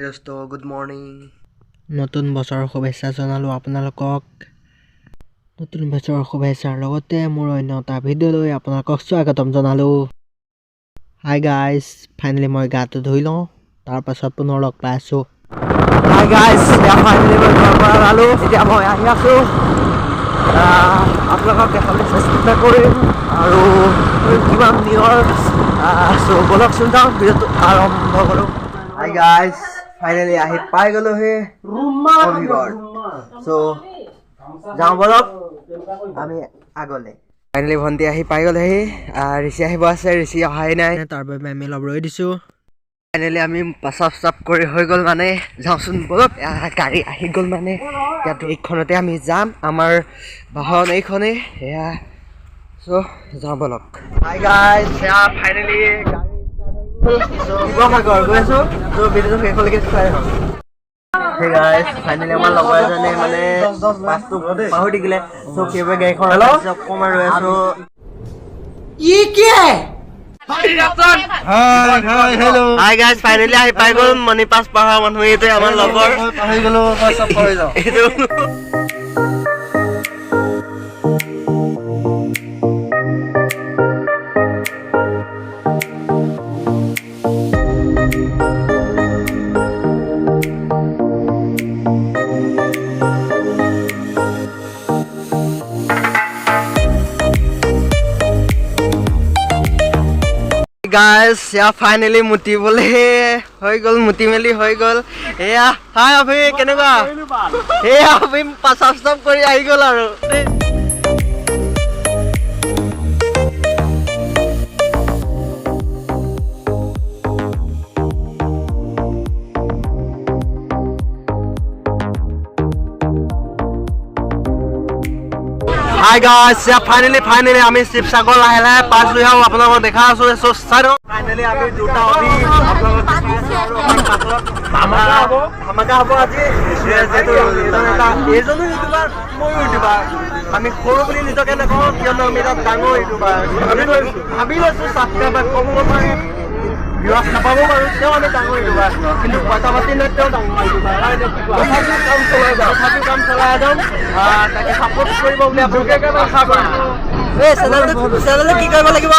দোস্ত, good morning. নতুন বছৰৰ শুভেচ্ছা জনালোঁ আপোনালোকক। নতুন বছৰৰ শুভেচ্ছাৰ লগতে মোৰ অন্য এটা ভিডিঅ'লৈ আপোনালোকক স্বাগতম জনালোঁ। হাই গাইজ, ফাইনেলি মই গাটো ধুই লওঁ, তাৰপাছত পুনৰ লগ পাই আছোঁ। হাই গাইজ, এতিয়া ফাইনেলি মই ঘৰৰ পৰা ওলালোঁ। এতিয়া মই আহি আছোঁ। আপোনালোকক দেখাবলৈ চেষ্টা কৰিম আৰু কিমান নিয়ৰ। চ' ব'লকচোন যাওঁ, ভিডিঅ'টো আৰম্ভ কৰোঁ। হাই গাইজ, ফাইনেলি আহি পাই গ'লোহি অভিগড়। চ' যাওঁ ব'লক আমি আগলৈ। ফাইনেলি ভণ্টি আহি পাই গ'লেহি। ঋষি আহিব আছে, ঋষি অহাই নাই, তাৰ বাবে আমি অলপ ৰৈ দিছোঁ। ফাইনেলি আমি প্ৰস্ৰাৱ চাপ কৰি হৈ গ'ল, মানে যাওঁচোন ব'লক। গাড়ী আহি গ'ল, মানে ইয়াত এইখনতে আমি যাম, আমাৰ বাহন এইখনেই সেয়া। চ' যাওঁ ব'লক। হাই গাইজ, সেয়া ফাইনেলি গাড়ী শিৱসাগৰ গৈ আছোঁ। চ' ভিডিঅ'টো শেষলৈকে চাই আহক। সেই গাইজ, ফাইনেলি আমাৰ লগৰ এজনে মানে পাছটো পাহৰি থাকিলে। চ' সেইবাবে গাড়ীখন অকণমান ৰৈ আছোঁ। হাই গাইজ, ফাইনেলি আহি পাই গ'ল মণি পাছ পাহৰা মানুহ। এইটোৱে আমাৰ লগৰ। পাহৰি গ'লো, মই চব পাহৰি যাওঁ। এইটো গাইজ, এয়া ফাইনেলি মুতিবলৈ হৈ গ'ল, মুতি মেলি হৈ গ'ল এয়া। হাই অভি, কেনেকুৱা? এয়া অভি প্ৰস্ৰাৱ চাপ কৰি আহি গ'ল আৰু। হাই গাইজ, ফাইনেলি আমি শিৱসাগৰ লাহে লাহে পাইছোহি আৰু আপোনালোকক দেখা আছো। চাই থাকক। ফাইনেলি আমি দুটা অভি আপোনালোকক দেখাই আছো আৰু অকণ পাছত ধামাকা হ'ব আজি। যিহেতু এজন এটা এইজনো ইউটিউবাৰ, ময়ো ইউটিউবাৰ। আমি সৰু বুলি নিজকে নকওঁ, কিয়নো আমি এটা ডাঙৰ ইউটিউবাৰ ভাবি লৈছো। ছাবস্ক্ৰাইবাৰ কম হ'ব পাৰে, ভিউৱাৰ্ছ নাপাব বাৰু, তেওঁ আমি ডাঙৰ ইউটিউবাৰ। কিন্তু পইচা পাতি নাই, তেওঁ ডাঙৰ ইউটিউবাৰ। তথাপিও কাম চলাই যাওঁ, তথাপিও কাম চলাই যাম। তাকে ছাপোৰ্ট কৰিব বুলি আপোনালোকে আশা কৰিছোঁ। এই চেনেলটো কি কৰিব লাগিব?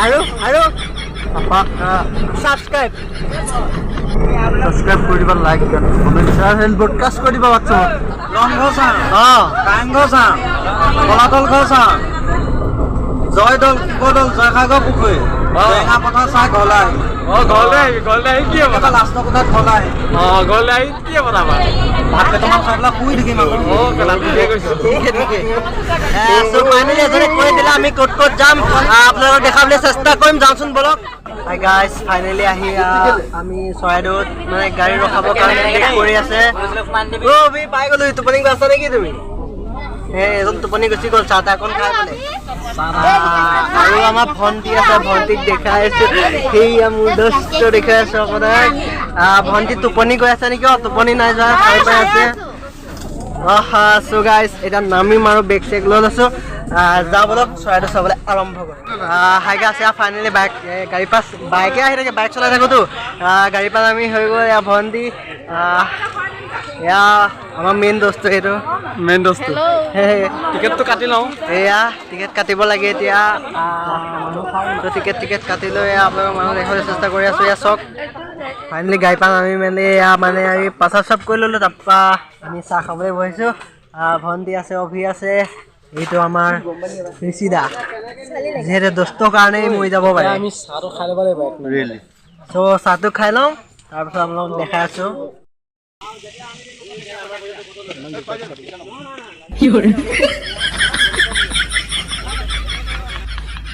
আৰু ছাবস্ক্ৰাইব। ছাবস্ক্ৰাইব কৰি দিবা, like, comment, share and broadcast কৰি দিবা হোৱাটছএপত। ৰংঘৰ চাম, কাৰেংঘৰ চাম, তলাতল ঘৰ চাম, জয়দৌল, শিৱদৌল, জয়সাগৰ পুখুৰী, জেৰেঙা পথাৰ চাই ঘৰলৈ আহিম। অ, ঘৰলৈ আহিবি? ঘৰলৈ আহি কি হ'ব? একেবাৰে লাষ্টৰ কোঠাত ঘৰলৈ আহিম। অ, ঘৰলৈ আহি কি হ'ব তাৰপৰা? ভাত কেইটামান খাই পেলাই শুই থাকিম আকৌ। অ, কেলা, ঠিকে কৈছ। ঠিকে ঠিকে। চ' ফাইনেলি এজনে কৈ দিলে আমি ক'ত ক'ত যাম, আপোনালোকক দেখাবলৈ চেষ্টা কৰিম। যাওঁচোন ব'লক। হাই গাইজ, ফাইনেলি আহি আমি চৰাইদেউত মানে গাড়ী ৰখাবৰ কাৰণে ৱেইট কৰি আছে। অ' অভি, পাই গ'লো। টোপনি গৈ আছা নেকি তুমি? সেই এজন টোপনি গুচি গ'ল চাহ তাহ অকণ খাই পেলাই। আৰু আমাৰ ভণ্টি আছে, ভণ্টিক দেখাই আছো। সেইয়া মোৰ দোস্ত, দেখাই আছো আপোনাক। ভণ্টি টোপনি গৈ আছে নেকি? অ, টোপনি নাই যোৱা, খাই পাই আছে। চ' গাইজ, এতিয়া নামিম আৰু বেগ চেগ লৈ লৈছোঁ। যাওঁ ব'লক, চৰাইদেউ চাবলৈ আৰম্ভ কৰোঁ। হাই গাইজ, এয়া ফাইনেলি বাইক গাড়ী পাছ বাইকে আহি থাকে, বাইক চলাই থাকোঁতো। গাড়ী পাছ আমি হৈ গ'ল। এয়া ভণ্টি, এয়া আমাৰ মেইন দোস্ত এইটো। মেইন দোস্ত। টিকেটটো কাটি লওঁ। এয়া টিকেট কাটিব লাগে এতিয়া। টিকেট টিকেট কাটি লৈ এয়া আপোনালোকৰ মানুহ দেখাবলৈ চেষ্টা কৰি আছোঁ। এয়া চাওক, ফাইনেলি গাড়ী পাম আমি মেলি এয়া মানে আমি প্ৰস্ৰাৱ চাপ কৰি ল'লোঁ। তাৰপৰা আমি চাহ খাবলৈ বহিছোঁ। ভণ্টি আছে, অভি আছে, এইটো আমাৰ ঋষিদা। যিহেতু দোস্তৰ কাৰণেই মৰি যাব পাৰে। আমি চাহটো খাই ল'ব লাগিব। ৰিয়েলি। চ' চাহটো খাই লওঁ, তাৰপিছত আপোনালোকক দেখাই আছোঁ।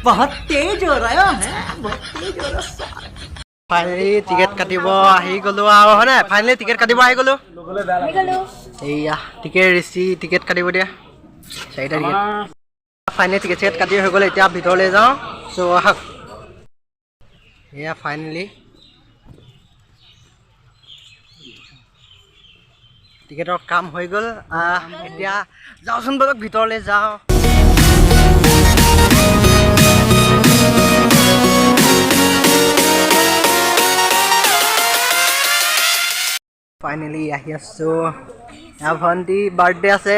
बहुत तेज हो रहा है, बहुत तेज हो रहा। ফাইনেলি টিকেট কাটিব আহি গ'লো আৰু, হয় নাই? ফাইনেলি টিকেট কাটিব আহি গ'লো। এইয়া টিকেট ৰিচি, টিকেট কাটিব দিয়া চাৰিটা টিকেট। ফাইনেলি টিকেট চিকেট কাটি হৈ গ'ল, এতিয়া ভিতৰলৈ যাওঁ। চ' আহক। এয়া ফাইনেলি টিকেটৰ কাম হৈ গ'ল। এতিয়া যাওঁচোন ব'লক, ভিতৰলৈ যাওঁ। ফাইনেলি আহি আছোঁ। ভণ্টি বাৰ্থডে আছে।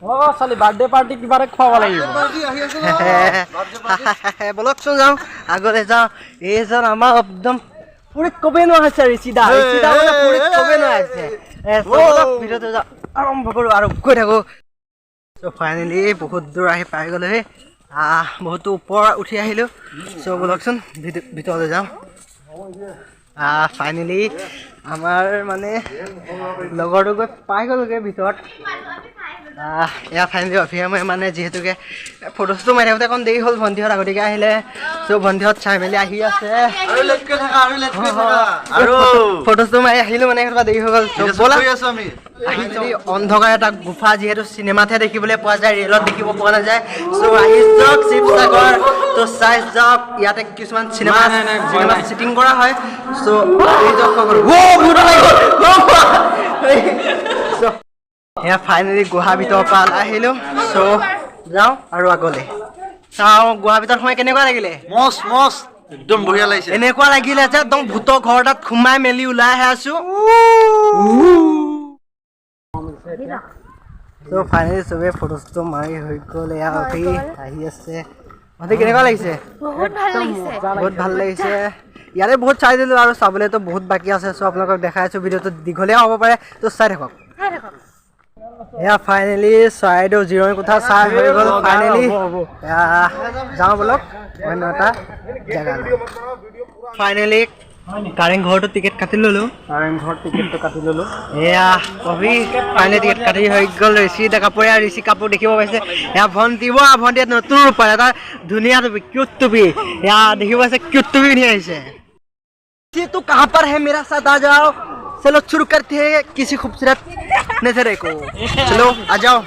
অ' ছোৱালী বাৰ্থডে পাৰ্টি কিবা এটা খুৱাব লাগিব। বলকচোন যাওঁ, আগলৈ যাওঁ। এইজন আমাৰ একদম পুৰীত কবেই নোৱাৰা হৈছে, ঋষিদা। ঋষিদা মানে পুৰীত কবেই নোৱাৰা হৈছে। ভিডিঅ'টো যাওঁ আৰম্ভ কৰোঁ আৰু গৈ থাকোঁ। চ' ফাইনেলি বহুত দূৰ আহি পাই গ'লোহি, বহুতো ওপৰ উঠি আহিলোঁ। চ' বলকচোন ভিতৰলৈ যাওঁ। ফাইনেলি আমাৰ মানে লগৰটো গৈ পাই গ'লোগৈ ভিতৰত। এয়া ফাইনেলি অভিয়ামে মানে যিহেতুকে ফটো চটো মাৰি থাকোঁতে অকণ দেৰি হ'ল, ভণ্টিহঁত আগতীয়াকৈ আহিলে। চ' ভণ্টিহঁত চাই মেলি আহি আছে। ফটো চটো মাৰি আহিলোঁ মানে কিবা দেৰি হৈ গ'ল। আহি অন্ধকাৰ এটা গুফা, যিহেতু চিনেমাতহে দেখিবলৈ পোৱা যায়, ৰিয়েলত দেখিব পোৱা নাযায়। চ' আহি যাওক শিৱসাগৰ, ত' চাই যাওক। ইয়াতে কিছুমান চিনেমা চিনেমা শ্বুটিং কৰা হয়। চ' এয়া ফাইনেলি গুহা ভিতৰৰ পৰা আহিলোঁ। চ' যাওঁ আৰু আগলৈ চাওঁ। গুহা ভিতৰত সোমাই কেনেকুৱা লাগিলে? মস্ত মস্ত, একদম বঢ়িয়া লাগিছে। এনেকুৱা লাগিলে যে একদম ভূতৰ ঘৰ এটাত সোমাই মেলি ওলাই আহি আছোঁ। চ' ফাইনেলি চবেই ফটো চটো মাৰি হৈ গ'ল। এয়া অভি আহি আছে। ভণ্টি কেনেকুৱা লাগিছে? বহুত ভাল লাগিছে, বহুত ভাল লাগিছে। ইয়াতে বহুত চাই দিলোঁ আৰু চাবলৈতো বহুত বাকী আছে। চ' আপোনালোকক দেখাই আছোঁ, ভিডিঅ'টো দীঘলীয়া হ'ব পাৰে, ত' চাই থাকক। এয়া ফাইনেলি চৰাইদেউ জিৰণি কোঠা চাই হৈ গ'ল। ফাইনেলি যাওঁ বলক অন্য এটা জেগালৈ। ফাইনেলি কাৰেংঘৰটো টিকেট কাটি ল'লোঁ। কাৰেংঘৰ টিকেটটো কাটি ল'লোঁ। এয়া কবি ফাইনেলি টিকেট কাটি হৈ গ'ল। ঋষি কাপোৰ, এয়া ঋষি কাপোৰ দেখিব পাইছে। এয়া ভণ্টি, ৱা ভণ্টি নতুন ৰূপত এটা ধুনীয়া টুপি, কিউট টুপি। এয়া দেখিব পাইছে, কিউট টুপি পিন্ধি আহিছে। तू कहाँ पर है? मेरा साथ आ जाओ, चलो शुरू करते हैं किसी खूबसूरत नजरे को, चलो आ जाओ।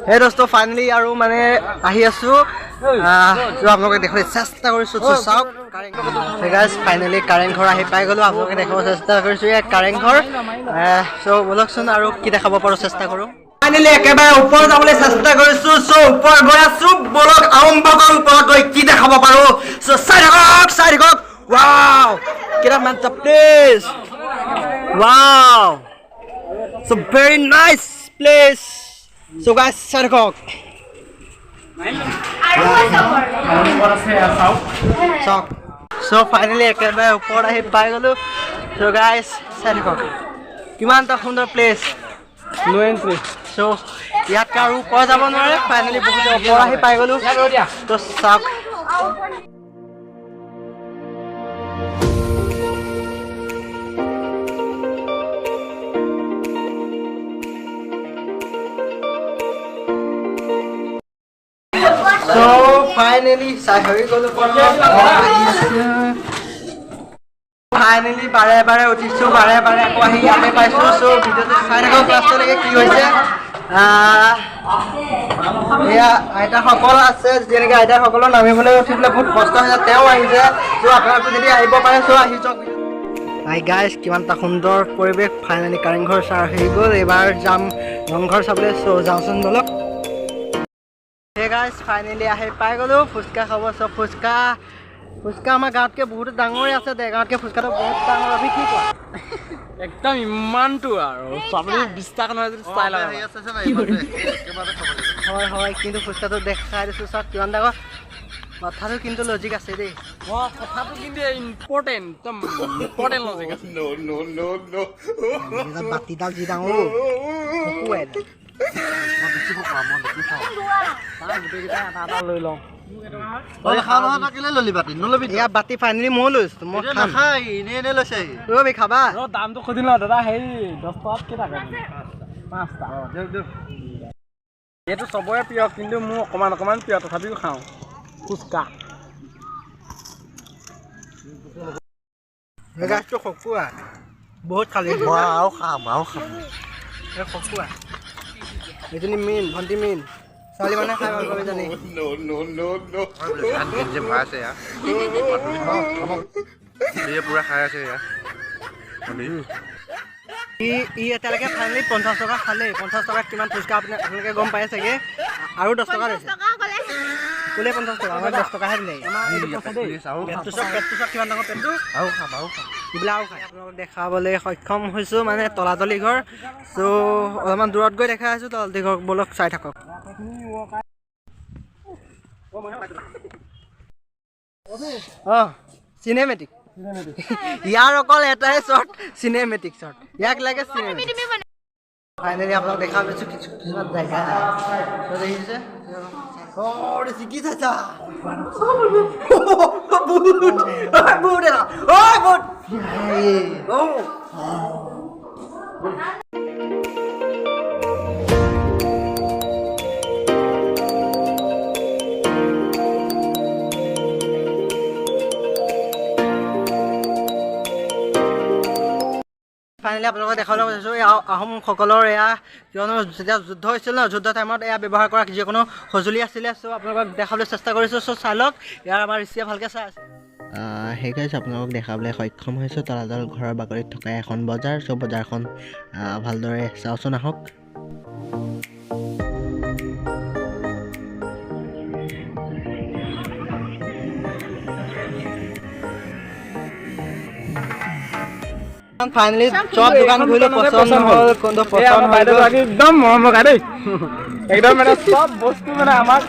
হে দোস্ত, ফাইনেলি আৰু মানে আহি আছোঁ। আপোনালোকে দেখাবলৈ চেষ্টা কৰিছোঁ, চাওক। ফাইনেলি কাৰেংঘৰ আহি পাই গ'লোঁ। আপোনালোকে দেখাব চেষ্টা কৰিছোঁ ইয়াত কাৰেংঘৰ। চ' ব'লকচোন আৰু কি দেখাব পাৰোঁ চেষ্টা কৰোঁ। ফাইনেলি একেবাৰে ওপৰত যাবলৈ চেষ্টা কৰিছোঁ। চ' ওপৰত গৈ আছোঁ, ব'লক আৰম্ভ কৰোঁ। ওপৰত গৈ কি দেখাব পাৰোঁ, চ' চাই থাকক, চাই থাকক। Wow, কিমান place. Wow, so very nice place. So guys, চাই থাকক। চাওক। চ' ফাইনেলি একেবাৰে ওপৰত আহি পাই গ'লোঁ। চ' গাইজ চাই থাকক, কিমান এটা সুন্দৰ প্লেচ। ন' এণ্ট্ৰি। চ' ইয়াতকৈ আৰু ওপৰত যাব নোৱাৰে। ফাইনেলি বহুত ওপৰত আহি পাই গ'লোঁ। ত' চাওক। ফাইনেলি চাই হৈ গ'লো। ফাইনেলি বাৰে বাৰে উঠিছোঁ, বাৰে বাৰে আকৌ আহি ইয়াতে পাইছোঁ। চ' ভিডিঅ'টো চাই থাকক লাষ্টলৈকে কি হৈছে। এয়া আইতাসকল আছে, যেনেকৈ আইতাসকলৰ নামিবলৈ উঠিবলৈ বহুত কষ্ট হৈছে, তেওঁ আহিছে। চ' আপোনালোকে যদি আহিব পাৰে, চ' আহি যাওক। হাই গাইজ, কিমান এটা সুন্দৰ পৰিৱেশ। ফাইনেলি কাৰেংঘৰ চাৰ হৈ গ'ল, এইবাৰ যাম ৰংঘৰ চাবলৈ। চ' যাওঁচোন ব'লক। হে গাইজ, ফাইনেলি আহি পাই গ'লোঁ ফুচকা খাব। চব ফুচকা, ফুচকা আমাৰ গাঁৱতকৈ বহুত ডাঙৰে আছে দে, গাঁৱতকৈ ফুচকাটো বহুত ডাঙৰ। অভি কি কোৱা? একদম ইমানটো আৰু আপুনি 20 টকা নহয় যদি চাই লওক। হয় হয়, কিন্তু ফুচকাটো দেখাই দিছোঁ, চাওক কিমান ডাঙৰ। কথাটো কিন্তু লজিক আছে দেই। অঁ, কথাটো কিন্তু ইম্পৰ্টেণ্ট, একদম ইম্পৰ্টেণ্ট লজিক আছে। বাতিডাল যি ডাঙৰ, শুকুৱাই দে। লৈ লওঁ। এয়া বাতি ফাইনেলি ময়ো লৈছোঁ, মই খাম। ৰবি খাবা? দামটো সুধি লওঁ দাদা। হেৰি 10 টকাত কেইটা? 5টা। এইটো চবৰে প্ৰিয়, কিন্তু মোৰ অকণমান অকণমান প্ৰিয়, তথাপিও খাওঁ ফুচকা। খকুৱা বহুত খালি। আৰু খাম, আৰু খাম। খকুৱা এজনী মেইন, ভণ্টি মেইন। ছোৱালী মানুহে খাই ভাল পাব জানি। পুৰা খাই আছে। ই এতিয়ালৈকে ফাইনেলি 50 টকা খালেই। 50 টকাত কিমান ফুচকা আপোনালোকে গম পাই চাগে। আৰু 10 টকা লৈছে। কোলে 50 টকা, আমাক 10 টকাহে দিলে। পেটটো চাওক, পেটটো চাওক, কিমান ডাঙৰ পেটটো। আৰু খাম, আৰু খাম। এইবিলাক আৰু খাই আপোনালোকক দেখাবলৈ সক্ষম হৈছোঁ, মানে তলাতলি ঘৰ। চ' অলপমান দূৰত গৈ দেখাই আছোঁ তলাতলি ঘৰ, ব'লক চাই থাকক। অঁ, চিনেমেটিক। ইয়াৰ অকল এটাই শ্বৰ্ট, চিনেমেটিক শ্বৰ্ট, ইয়াক লাগে চিনেমেটিক। ফাইনেলি আপোনাক দেখা পাইছোঁ কিছু কিছুমান জেগা দেখিছে। কি চাইছা? বুট বুট এটা, ঐ বুট। ফাইনেলি আপোনালোকক দেখাবলৈ বিচাৰিছোঁ এই আহোমসকলৰ এয়া, কিয়নো যেতিয়া যুদ্ধ হৈছিল ন, যুদ্ধ টাইমত এয়া ব্যৱহাৰ কৰা যিকোনো সঁজুলি আছিলে। চ' আপোনালোকক দেখাবলৈ চেষ্টা কৰিছোঁ, চ' চাই লওক। ইয়াৰ আমাৰ ঋষিয়ে ভালকৈ চাই আছে। সেইকাৰণে আপোনালোকক দেখাবলৈ সক্ষম হৈছোঁ তলাতল ঘৰৰ বাকৰিত থকা এখন বজাৰ। চ' বজাৰখন ভালদৰে চাওঁচোন আহক। ফাইনেলি চব দোকান ঘূৰিলো, পচন্দ হ'ল কোনটো? পচন্দ হৈ গ'ল। একদম মৰম লগা দেই, একদম মানে চব বস্তু মানে আমাক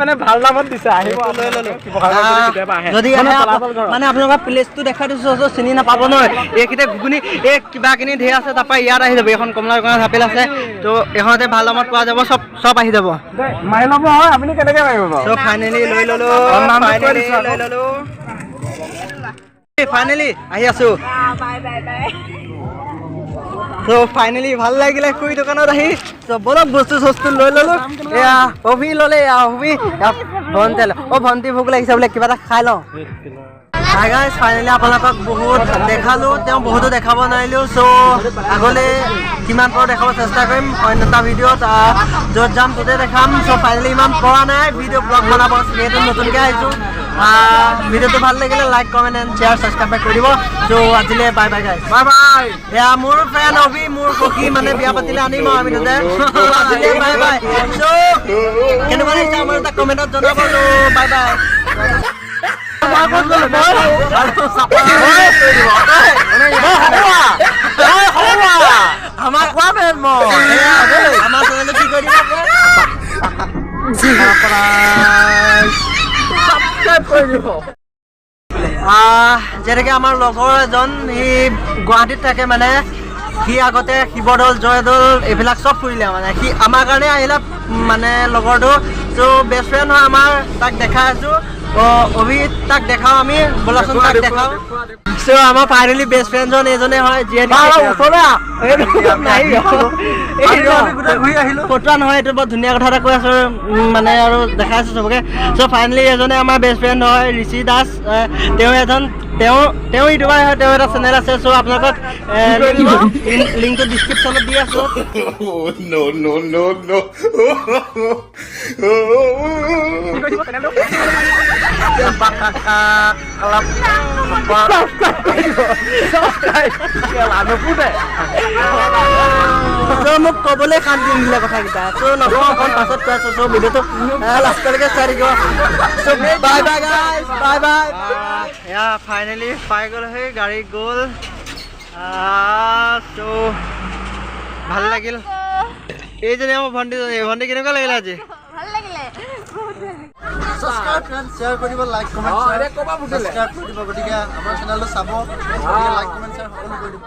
মানে ভাল দামত দিছে। আহিব, লৈ ল'লো। শিৱসাগৰ যদি কেতিয়াবা আহে। যদি মানে আহে, তলাতল ঘৰত। মানে আপোনালোকৰ প্লেচটো দেখাই দিছোঁ, চিনি নাপাব নহয়। এইকেইটা ঘুগুনি, এই কিবা কিনি ধেৰ আছে, তাৰপৰা ইয়াত আহি যাব। এইখন কমলা দোকানত আপেল আছে, ত' এইখনতে ভাল দামত পোৱা যাব, চব চব আহি যাব। দেই, মাৰি ল'ব হয়, আপুনি কেনেকে মাৰিব বাৰু? চ' ফাইনেলি লৈ ল'লো, নামটো কৈ ফাইনেলি দিছোঁ আকৌ। লৈ ল'লো, ফাইনেলি আহি আছো। Bye bye bye. চ' ফাইনেলি ভাল লাগিলে খুৰী দোকানত আহি। চ' বলক, বস্তু চস্তু লৈ ল'লো। এয়া অভি ল'লে, এয়া অভি, এয়া ভণ্টি। অ' ভণ্টি, ভোক লাগিছে বোলে, কিবা এটা খাই লওঁ। হাই গাইজ, ফাইনেলি আপোনালোকক বহুত দেখালোঁ, তেওঁ বহুতো দেখাব নোৱাৰিলোঁ। চ' আগলৈ কিমান পাৰোঁ দেখাব চেষ্টা কৰিম অন্য এটা ভিডিঅ'ত, য'ত যাম ত'তে দেখাম। চ' ফাইনেলি ইমান পৰা নাই ভিডিঅ' ব্লগ বনাব, যিহেতু নতুনকৈ আহিছোঁ। ভিডিঅ'টো ভাল লাগিলে like, comment and share, subscribe কৰি দিব। চ' আজিলৈ bye bye guys, bye bye. এয়া মোৰ ফ্ৰেণ্ড অভি, মোৰ সখী, মানে বিয়া পাতিলে আনিম আৰু আমি দুটাই। আজিলৈ বাই বাই। চ' কেনেকুৱা লাগিছে আমাৰ এটা কমেণ্টত জনাব। চ' বাই বাই। আমাৰ চেনেলটো কি কৰি দিব? ছাবস্ক্ৰাইব কৰি দিব। যেনেকৈ আমাৰ লগৰ এজন, সি গুৱাহাটীত থাকে, মানে সি আগতে শিৱদৌল, জয়দৌল এইবিলাক চব ফুৰিলে, মানে সি আমাৰ কাৰণে আহিলে, মানে লগৰটো চ' বেষ্ট ফ্ৰেণ্ড হয় আমাৰ। তাক দেখাই আছোঁ, অভি, তাক দেখাওঁ আমি, ব'লাচোন তাক দেখাওঁ। চ' আমাৰ ফাইনেলি বেষ্ট ফ্ৰেণ্ডজন এইজনে হয়, যিয়ে ফটোৱা নহয়, এইটো বৰ ধুনীয়া কথা এটা কৈ আছোঁ, মানে আৰু দেখাই আছোঁ চবকে। চ' ফাইনেলি এজনে আমাৰ বেষ্ট ফ্ৰেণ্ড হয়, ঋষি দাস। তেওঁ এজন তেওঁ ইউটিউবাৰ হয়, তেওঁ এটা চেনেল আছে। চ' আপোনালোকক লিংকটো ডিছক্ৰিপশ্যনত দি আছোঁ। No, no, no, no. চ' মোক ক'বলৈ শান্তি নিদিলে কথাকেইটা, চ' নকওঁ, অকণ পাছত কৈ আছোঁ। চ' ভিডিঅ'টো লাষ্টলৈকে চাই থাকিব। চ' bye bye guys, bye bye. এয়া ফাইনেলি পাই গ'ল, সেই গাড়ী গ'ল। চ' ভাল লাগিল। এইজনী আমাৰ ভণ্টিজনী। ভণ্টি, কেনেকুৱা লাগিলে আজি? ভাল লাগিলে বহুত। ছাবস্ক্ৰাইব, শ্বেয়াৰ কৰিব, লাইক, কমেণ্ট, ছাবস্ক্ৰাইব কৰি দিব। গতিকে আমাৰ চেনেলটো চাব, গতিকে লাইক, কমেণ্ট, শ্বেয়াৰ সকলো কৰি দিব।